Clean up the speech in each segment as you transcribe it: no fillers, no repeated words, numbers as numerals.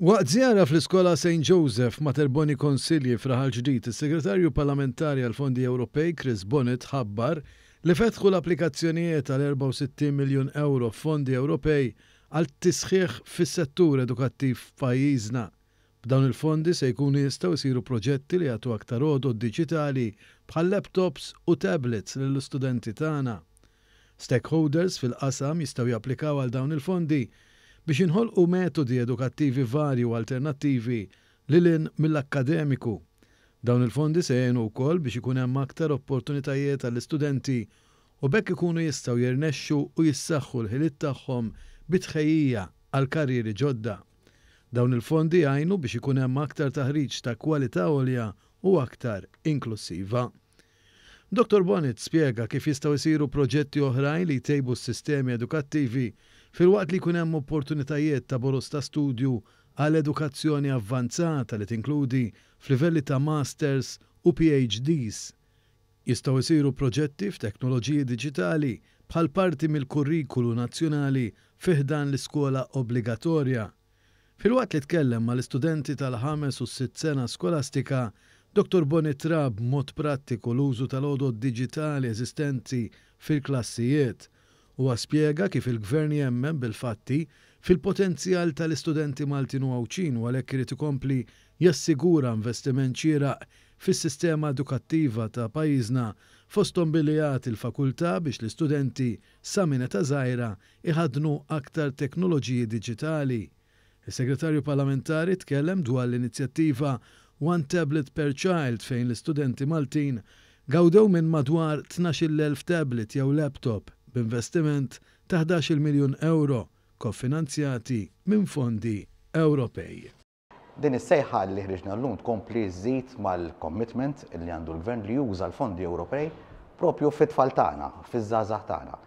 Waqt żjara fl-iskola St. Joseph Mater Boni Consilii f'Raħal Ġdid, is-Segretarju Parlamentari għall-Fondi Ewropej Chris Bonett ħabbar li fetħu l-applikazzjonijiet għal 64 miljun ewro f'fondi Ewropej għal tisħiħ fis-settur edukattiv f'pajjiżna. B'dawn il-fondi se jkunu jistgħu jsiru proġetti li jagħtu aktar għodod diġitali bħal laptops u tablets lill-istudenti tagħna. Stakeholders fil-qasam jistgħu japplikaw għal dawn il-fondi biex jinħolqu metodi edukattivi varji u alternattivi lil hinn mill-akkademiku. Dawn il-fondi se jgħinu wkoll biex ikun hemm aktar opportunitajiet għall-istudenti u b'hekk ikunu jistgħu jirnexxu u jissaħħu l-ħiliet tagħhom bi tħejjija għal karrieri ġodda. Dawn il-fondi jgħinu biex ikun hemm aktar taħriġ ta' kwalità għolja u aktar inklussiva. Dottor Bonett spjega kif jistgħu jsiru proġetti oħrajn li jtejbu s-sistemi edukattivi filwaqt li jkun hemm opportunitajiet ta' boroż ta' studju għal edukazzjoni avvanzata li tinkludi f'livelli ta' Masters u PhDs. Jistgħu jsiru proġetti f'teknoloġiji diġitali bħal parti mill-kurrikulu nazzjonali fi ħdan l-iskola obbligatorja. Filwaqt li tkellem mal-istudenti tal-ħames u s-sitt sena skolastika, Dottor Bonett ra b'mod prattiku l-użu tal-għodod diġitali eżistenti fil-klassijiet. Huwa spjega kif il-Gvern jemmen bil-fatti fil-potenzjal tal-istudenti Maltin u Għawdxin u għalhekk irid ikompli jassigura investiment xieraq fis-sistema edukattiva ta' pajjiżna fosthom billi jagħti l-fakultà biex l-istudenti sa minn età żgħira iħaddnu aktar teknoloġiji diġitali. Is-Segretarju Parlamentari tkellem dwar l-inizjattiva One Tablet per Child fejn l-istudenti Maltin gawdew minn madwar 12,000 tablet jew laptop b'investiment ta' 11-il miljun ewro kofinanzjati minn fondi Ewropej. Din is-sejħa li ħriġna llum tkompli żżid mal-commitment li għandu l-Gvern li juża l-fondi Ewropej propju fit-tfal tagħna, fiż-żgħażagħ tagħna.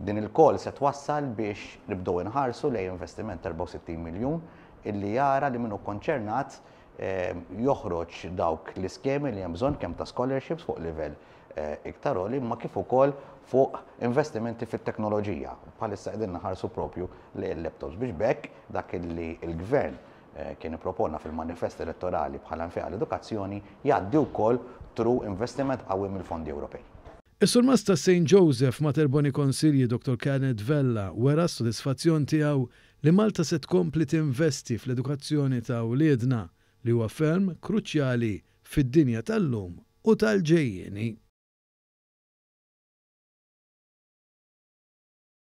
Din il-call se twassal biex nibdew inħarsu lejn investiment ta' 64 miljun illi jara li min hu konċernat joħroġ dawk l-iskemi li hemm bżonn kemm ta' scholarships fuq livell iktar għoli imma kif ukoll fuq investimenti fit-teknoloġija. Bħalissa qegħdin naħarsu propju lejn il-laptops biex b'hekk dak illi l-Gvern kien ippropona fil-manifest elettorali bħala nfiq għall-edukazzjoni jgħaddi wkoll through investiment qawwi mill-fondi Ewropej. Is-Surmast ta' Saint Joseph Mater Boni Consilii Dottor Kenneth Vella wera s-sodisfazzjon tiegħu li Malta se tkompli tinvesti fl-edukazzjoni ta' wliedna, li huwa ferm kruċjali fid-dinja tal-lum u tal-ġejjieni.